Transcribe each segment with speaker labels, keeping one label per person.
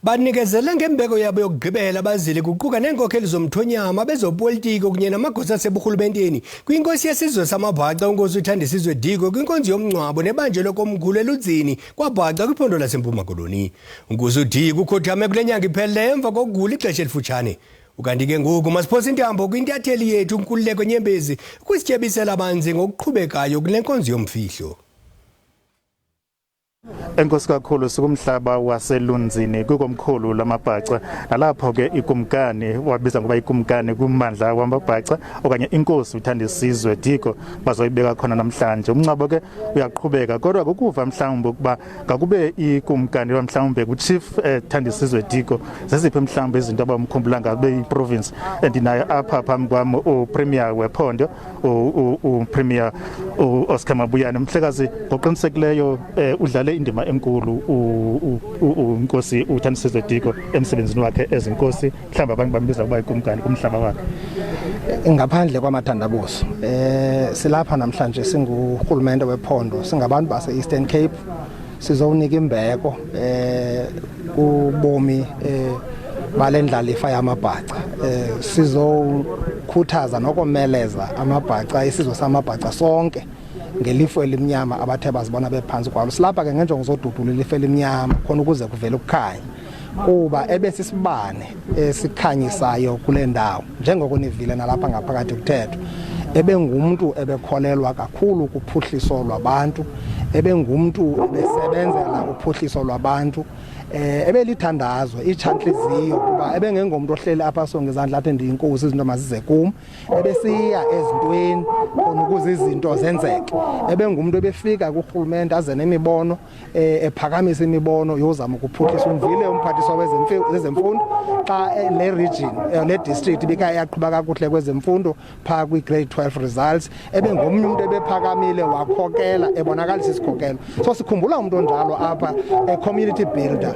Speaker 1: Banikezele ngembeko yabo yokugqibela abazili kuquka neenkokheli zomthonyama, bezopolitiko kunye namagosa aseburhulumenteni kwinkosi yesizwe samaBhaca uNkosi uThandisizwe Diko kwinkonzo yomngcwabo nebanjelwe komkhulu eLudzini kwaBhaca kwiphondo laseMpuma Koloni. UNkosi uDiko ukhothame kule nyanga iphelileyo emva kokugula ixesha elifutshane. Ukanti ke ngoku masiphose intambo kwintatheli yethu uNkululeko Nyembezi ukusityebisela banzi ngokuqhubekayo kule nkonzo yomfihlo.
Speaker 2: Enkosi kakhulu. Sikumhlaba waseLunzini kwikomkhulu lamaBhaca, nalapho ke ikumkani wabiza ngoba ikumkani kummandla wamaBhaca okanye inkosi uThandisizwe Diko bazoyibeka khona namhlanje. Umngcwabo ke uyaqhubeka, kodwa kukuva mhlawumbi ukuba ngakube ikumkani mhlawumbe kuchief Thandisizwe Diko zeziphi mhlawumbi izinto abamkhumbula ngabe iprovince. Endinayo apha phambi kwam upremier wephondo, upremier uOscar Mabuyane. Mhlekazi, ngoqinisekileyo udlale indima enkulu unkosi uThandisizwe Diko emsebenzini wakhe ezinkosi, mhlawumbi abantu bambiza ukuba ikumkani kumhlaba wakhe.
Speaker 3: Ngaphandle kwamathandabuzo, silapha namhlanje singurhulumente wephondo, singabantu base-Eastern Cape, sizowunika imbeko kubomi bale ndlalifa yamaBhaca, sizokhuthaza nokomeleza amaBhaca, isizwe samaBhaca sonke, ngelifu elimnyama abathe bazibona bephantsi kwalo. Silapha ke ngenjongo zodudula ilifu elimnyama khona ukuze kuvele ukukhanya, kuba ebesisibane esikhanyisayo kule ndawo. Njengoko nivile nalapha ngaphakathi kuthethwa, ebengumntu ebekholelwa kakhulu kuphuhliso lwabantu, ebengumntu ebesebenzela uphuhliso lwabantu, ebelithandazwe itshantliziyo, kuba ebengengomntu ohleli apha sonke izandla athi ndiyinkosi, izinto mazize kum. Ebesiya ezintweni khona ukuze izinto zenzeke. Ebengumntu ebefika kurhulumente aze nemibono, ephakamisa imibono yozama ukuphuhlisa. Umvile umphathiswa wezemfundo xa le region, le district ibika yaqhuba kakuhle kwezemfundo phaa kwi-grade 12 results, ebengomnye umuntu ebephakamile wakhokela, ebonakalisa isikhokelo. So sikhumbula umuntu onjalo apha, community builder,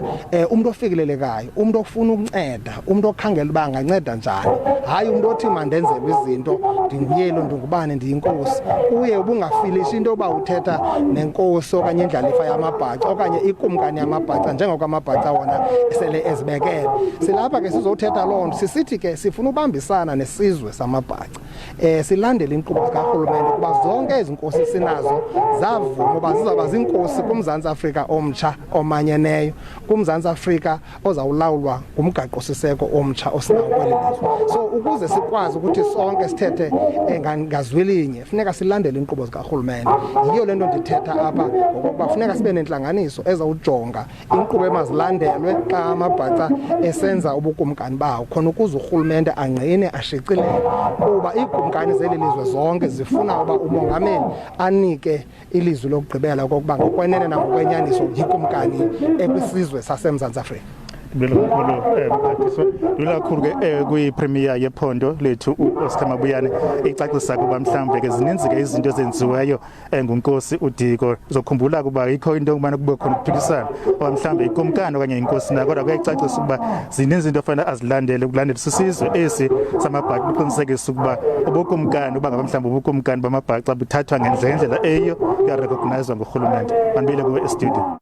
Speaker 3: umuntu ofikelelekayo, umuntu ofuna ukunceda, umuntu okhangela uba anganceda njani, hayi umuntu othi mandenzelwe izinto, ndinguyelo, ndingubani, ndiyinkosi. Kuye ubungafilishi into yoba uthetha nenkosi okanye indlalifa yamaBhaca okanye ikumkani yamaBhaca, njengoko amaBhaca wona sele ezibekele. Silapha ke sizothetha loo nto, sisithi ke sifuna ubambisana nesizwe samaBhaca, silandele inkqubo zikarhulumente, kuba zonke ezi nkosi sinazo zavuma uba zizawuba ziinkosi kuMzantsi Afrika omtsha omanyeneyo, kuMzantsi Afrika ozawulawulwa ngumgaqo-siseko omtsha osinawo kweli lizwe. So ukuze sikwazi ukuthi sonke sithethe ngazwilinye, funeka silandele iinkqubo zikarhulumente. Yiyo le nto ndithetha apha ngokokuba funeka sibe nentlanganiso ezawujonga inkqubo emazilandelwe xa amaBhaca esenza ubukumkani bawo, khona ukuze urhulumente angqine ashicilele, kuba iikumkani zeli lizwe zonke zifuna uba umongameli anike ilizwi lokugqibela okokuba ngokwenene nangokwenyaniso yikumkani ekwisizwe saseMzantsi Afrika.
Speaker 2: Ndibulele kakhulu, mphathiswa. Ndibulele kakhulu ke kwipremier yephondo lethu uOscar Mabuyane, icacisa kuba mhlawumbe ke zininzi ke izinto ezenziweyo ngunkosi uDiko. Uzokhumbula kuba ikho into yokubana kube khona ukuphikisana oba mhlawumbe ikumkani okanye inkosi na, kodwa kuyayicacisa ukuba zininzi into ofanele azilandele ukulandela sisizwe esi samaBhaca, uqinisekisa ukuba ubukumkani uba ngaba mhlawumbe ubukumkani bamaBhaca buthathwa ngendlela eyiyo, kuyarecognizwa ngurhulumente. Mandibuyele kuwe estudio.